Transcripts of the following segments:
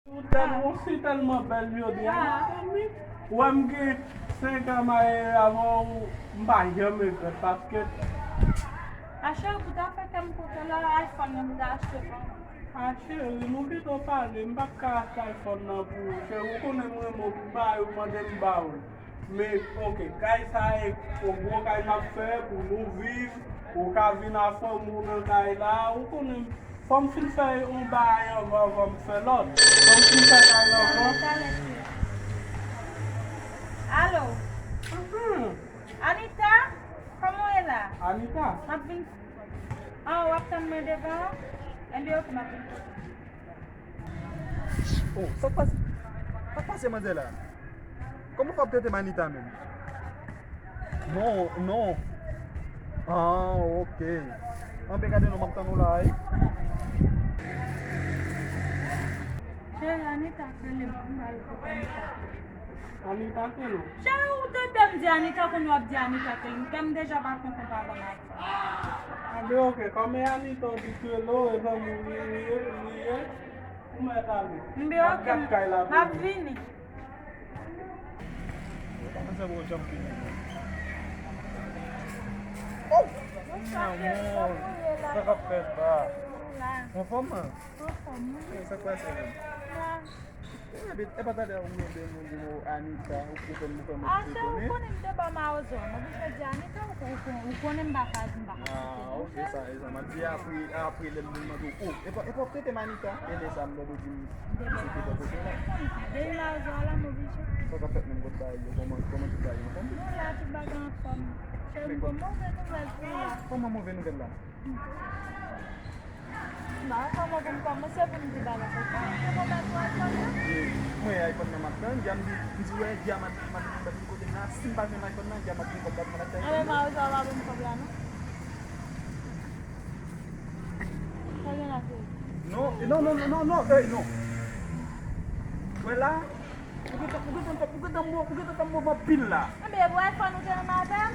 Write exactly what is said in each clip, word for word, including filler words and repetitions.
Ou tèl-, ou si tèlman bèl jodi a, mezanmi. Ou wè m gen senk an marye avè w, m pa janm regrèt, paske A cheri, pou ta fè kè m kontan la, iPhone nan m ta achte pou ou. A cheri, nou gentan pale, m p ap ka achte iPhone nan pou ou. Cheri, ou konnen m renmen w, pou ba yo mande m ba ou. Men, oke, kay sa e yon gwo kay m ap fè pou nou viv, ou ka vin a fanmi w nan kay la, ou konnen fò m fin fè yon bagay anvan, anvan m fè lòt. Fò m fin fè kay la anvan. Alo, talè, cheri. Alo? Anita? Kòman w ye la? Anita? M ap vin. An, w ap tann mwen devan an? Enben, oke, m ap vin kote w. Oh, sa k pase? Sa k pase, manzè la? Kòman w ap trete m Anita menm? Non, non. Ah, oke. Anben, gade non, m ap tann ou la, wi. Cheri, Anita k rele m, m ba l pou Anita. Anita Kelo. Cheri, ou tande m di Anita, kounye a w ap di Anita Kelo. Kè m deja pa kontan pa bon avè w. Anben, oke, kòm e Anita w di Kelo, e zanmi w li ye, li ye, ou mèt ale. Anben, oke, m ap vini. Ou pa panse pou w janm fini, non. Oh! Bonswa, cheri, kòman w ye la? Sa k ap fèt la? Anfòm, man? Anfòm, wi. Sa k pase menm? Epi, e pa talè ou renmen moun di nou Anita, ou konprann nou fè moun etone. Ou konnen m te ba w mawozo a, m oblije di Anita, ou kon-, ou kon-, ou konnen m pa ka, m pa ka site non, cheri. Ah, oke, sa rezon. M ap di apre, apre lè moun mande w, oh, e pa, e pa w trete m Anita? E lè sa m tande w di m, m site bò kote w la. Depi mawozo a la, m oblije. Sa k ap fèt menm kot bagay yo? Kòman, kòman tout bagay yo anfòm? Non, la, tout bagay anfòm. Cheri, m gen move nouvèl pou ou la. Kòman move nouvèl la? Ba, kòman pou m kòmanse pou m di bagay sa? Kòman pou m kòmanse pou m di bagay sa? Mwen, iPhone nan m ap tann, Dia m di, m di, wè, Dia m ap, m ap, m ap vin kote m la, si m pa jwenn iPhone nan, Dia m ap gen kòb la pou mwen achte iPhone nan. Anben, mawozo a pa ban m kòb la, non? Sa gen la, cheri? Non, non, non, non, non, non, ey, non. Wè la, ou gentan, ou gentan, ou gentan move, ou gentan move anpil la. Anben, e pou iPhone ou te renmen avè m?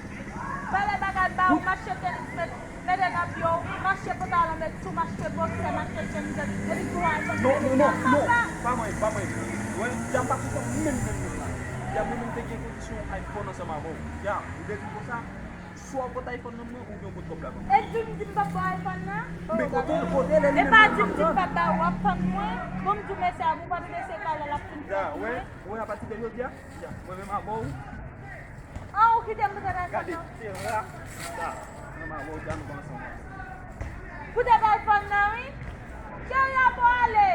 Valè bagay ba ou, m achte tenis, met, mete nan pye w, m achte pantalon, met sou, m achte boksè, m achte chemiz, epi pou iPhone. Non, non, non, non, pa mwen, pa mwen. Wè, Dia m pa kontan menm, menm, menm la. Dia m menm te gen kondisyon iPhone ansanm avè w. Dia, ou te di konsa? Swa w pot iPhone nan men, oubyen w pot kòb la ban m. E di m di m p ap ba w iPhone nan? Men kote l, kote l, e li menm pa di m di m p ap ba w, w ap tann mwen. Bon, m di w mèsi a, ou pa t eseye pale, l ap fin fè pou mwen. Ou wè, apati de jodi a, mwen menm avè w. An, ou kite m poutèt iPhone nan? Gade, se ra sa. Mwen menm avè w, nou pa ansanm. Poutèt iPhone nan, wi. Cheri, a pou ale.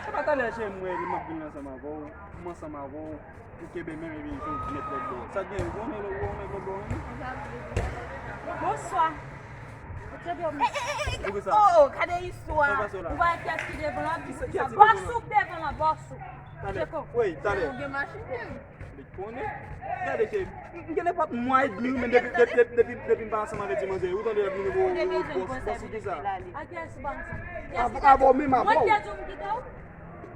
Se pa talè cheri m wè m ap vin ansanm avè w, m ansanm avè w, ou kenbe men m epi m met lòt bò. Sa k gen, ou konnen ou met lòt bò an? Bonswa. Ou kenbe w men. Poukisa? Oh, oh, gade istwa. Sa k pase la? Ou pa wè kiyès ki devan l ap di konsa. Bòs ou k devan l, bòs ou. Talè. Wi, talè. Ou gen machin. Konnen? Gade ke, m gen nenpòt mwa edmi, men depi, depi, depi, depi, depi m pa ansanm avèk ti manzè, ou tande l ap vini pou, pou bòs, bòs ou kisa? A kiyès ou pa ansanm? Kiyès ki te di w? Mwen ki te di w m kite w?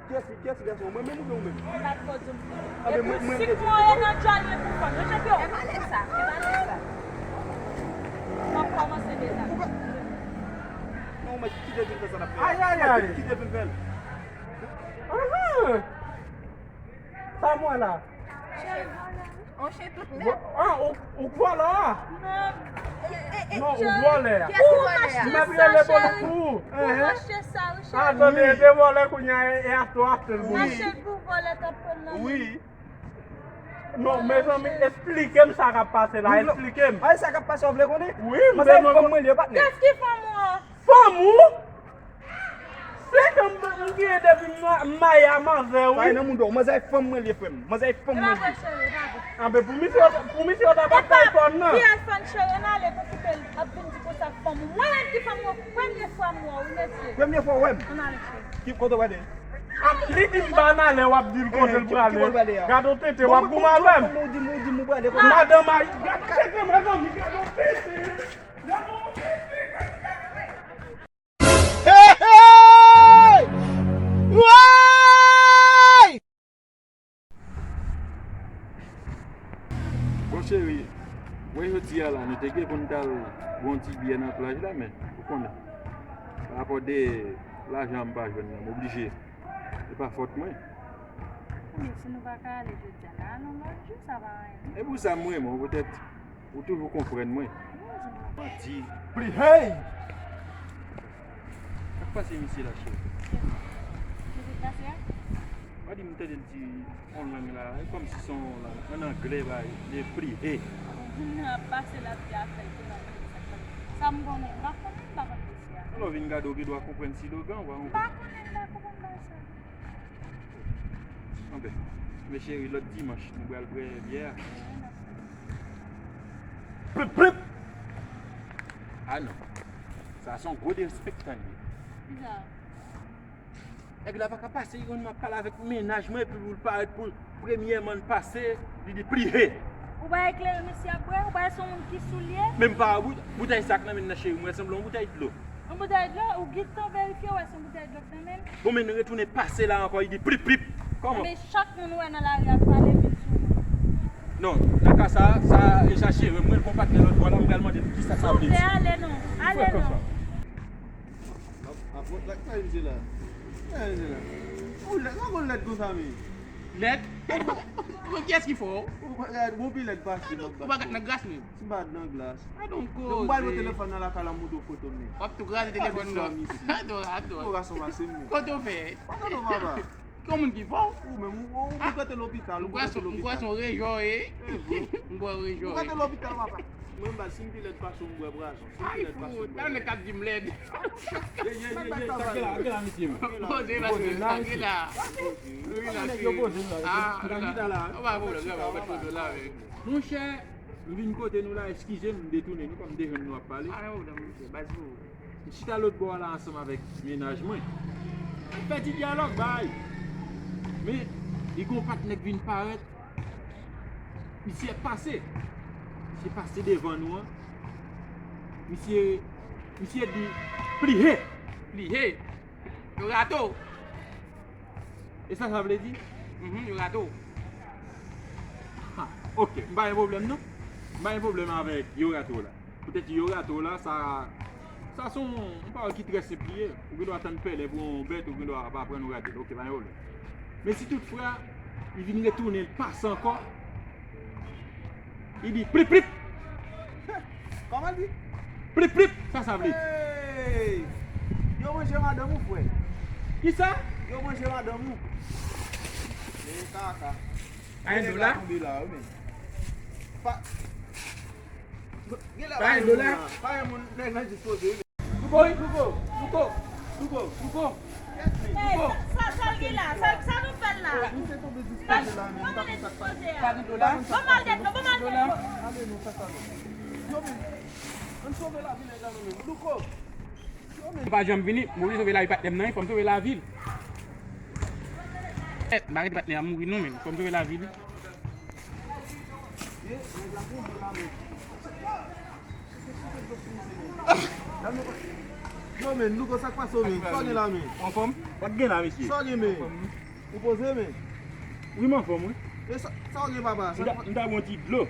Kiyès, kiyès gason? Mwen menm oubyen ou menm? M pa t ko di w m kite w. Epi w sik mwen ye nan djòl mwen pou fanm. Yo tcheke w. E pale sa, e pale sa. M ap kòmanse deja. Non, men kite vin fè sa n ap fè a. Ay, ay, ay. Kite vin fè l. Ahan. Sa m wè la? Cheri, vòlè. On chen tout nèf. Vo-, ah, ou, ou k vòlè a? Non. Non, ou vòlè a. Ou mache sa, cheri. M ap rele polis pou ou. Ou mache sa, wi, cheri. Ah, tande, e te vòlè kounye a, e, e achte w achte l pou li. Mache l pou vòlè k ap pran nan men. Wi. Non, mezanmi, esplike m sa k ap pase la, esplike m. Ay, sa k ap pase, w vle konnen? Wi, m bezwen konnen. Kiyès ki fanm ou an? Fanm ou? Se ke m, m gen depi m, m maye a manzè, wi. Sa e nan mouda w. Manzè e fanm mwen li ye, frè m. Manzè e fanm mwen li ye. Anben, pou misye, pou misye yo ta bat iPhone nan. Ki iPhone, cheri, ann ale pou kite l ap vin di konsa fanm ou. Mwen menm ki fanm ou, premye fwa m wè w, wi, mesye. Premye fwa w wè m? Ann ale, cheri. Ki kote w prale? Ah, li di m pa ann ale, w ap di l kote l prale. Gade w tenten, w ap goumen avè m. Ou di m, ou di m ou prale kote? Madanm a, gade w tenten, mezanmi, gade w tenten. Gade w tenten. Hey, hey! Woy! Jodi a la, nou te gen pou n t al bwè yon ti byè nan plaj la, men, ou konnen, parapò de lajan m pa jwenn nan, m oblije. E pa fòt mwen. Men si nou pa ka ale jodi a, n a al yon lòt jou, sa pa anyen, non. E pou sa m renmen w, poutèt ou toujou konprann mwen. Manti. Pli hey! Sa k pase misye la, cheri? Sa k pase a? Pa di m tande l di yon lang la, e kòmsi se yon lang, an anglè, bay, le pli hey. Moun nan ap pase l ap di afè l, kounye a m di sa k pase. Sa m konnen, m pa konnen, m pa konn mesye a. Alò, vin gade, w gen dwa konprann slogan, w pa konprann. M pa konnen, m pa konprann bagay sa. Anben, men cheri, lòt dimanch, nou pral bwè byè a. Plip, plip! Ah non. Sa se yon gwo derespektan li ye. Kisa? Nèg la pa ka pase, li konn m ap pale avèk mennaj mwen, epi pou l parèt pou l premyèman l pase, li di pli he. Ou pa eklere mesye ap bwè? Ou pa wè se yon moun ki sou l ye? Men m pa wè bout-, boutèy sa k nan men l nan, cheri, m wè sanble yon boutèy dlo. Yon boutèy dlo? Ou gentan verifye, ou wè se yon boutèy dlo k nan men l? Bon, men nou retounen pase la ankò, li di plip, plip. Kòman? Men chak moun ou wè nan lari ap pale vin sou ou. Non, nan ka sa, sa e chache, mwen, mwen, gon patnè lòt bò la, m pral mande l kisa sa vle di. Souple, ale non, ale non. Apot la, sa vin di la? Sa vin di la? Ou lèd, ou gon lèd konsa, men. Lèd? Bon, kiyès ki fò? Ou pa, ou pi lèd pase, ou pa gad nan gras, men. Si m pa nan glas. Ay, donk, m pral pran telefòn nan lakay la, m montre w foto m, men. W ap tou kraze telefòn nan. Adò, adò. Ou gason pase m, men. Kote w fè? Kote w, papa? Ki yon moun ki fò? Ou menm, ou, ou, ou prete lopital, ou prete lopital. M kwè se yon rejò, e. M kwè rejò, e. Ou prete lopital, papa. Mwen, m ba, si m pi lèd pase w, m bwè pwazon. Si m pi lèd pase w, m bwè pwazon. Ay, fout, tande k ap di m lèd. Ye, ye, ye, ye, sa k gen la, sa k gen la, mesye? Poze la, poze la, poze la. Wi, la, nèg yo poze la. Ah, la. Ou pa pwoblèm, la, pa pwoblèm, la, men. Monchè, m vin kote nou la, eskize m, m detounen nou, kòm m te jwenn nou ap pale. Ah, pa pwoblèm, monchè, baz pou ou. M chita lòt bò a la ansanm avèk mennaj mwen. N ap fè ti dyalòg, bay. Men, li gon patnè k vin parèt. Misye ap pase. Misye pase devan nou an. Misye, misye di, pli he. Pli he. Yo rate w. E sa sa vle di? Mhm, yo rate w. Ha, ok, m pa gen pwoblèm non. M pa gen pwoblèm avèk yo rate w la. Poutèt yo rate w la, sa, sa se yon, yon pawòl ki trè senp li ye. Ou gen dwa tann pèlen pou yon bèt, ou gen dwa pa aprann ou rate l. Ok, pa gen pwoblèm. Men si toutfwa, li vin retounen, l pase ankò, li di, plip, plip! Kòman l di? Plip, plip! Sa sa vle di? Hey! Yo manje madanm ou, frè. Kisa? Yo manje madanm ou. E kaka. Ay, dola. Tonbe la, wi, men. Pa, pa yon moun, nèg la dispoze, wi. Louko, wi, Louko, Louko, Louko, Louko. Hey, sa, sa, sa l gen la? Sa, sa nou fè l la? Misye tonbe dispoze la, men. Kòman l dispoze a? Ban m al dèt non, ban m al dèt non. Ale non, sa, sa non. Yo, men, ann sove lavi nèg la non, men. Louko. Yo, men. Li pa janm vini, m oblije sove lavi patnè m nan, wi, fò m sove lavi l. Èt, m pa rete patnè a mouri non, men. Fò m sove lavi l. Yo, men, Louko, sa k pase w, men? Sa w gen la, men? Anfòm? Sa w gen la, mesye? Sa w gen, men? Ou poze, men? Wi, m anfòm, wi. E sa, sa w gen, papa? M ta, m ta bwè yon ti dlo.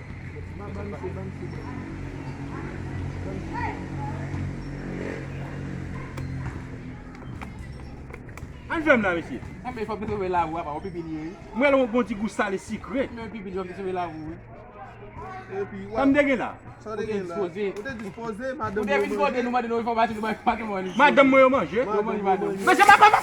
Ba, ba misye, ba misye, ba misye. Ann fè m la, mesye. Anben, fò m sove lavi w, apa, w pipi li ye, wi. M wè l gon ti gou sale sikre. Men pipi li, fò m sove lavi w, wi. Epi, sa m te gen la? Sa w te gen la? Ou te dispoze. Ou te dispoze, madanm yo manje. Ou te vin kote nou mande nou enfòmasyon, nou bay patrimwàn li. Madanm mwen yo manje. Yo manje madanm. Mesye, pa, pa, pa,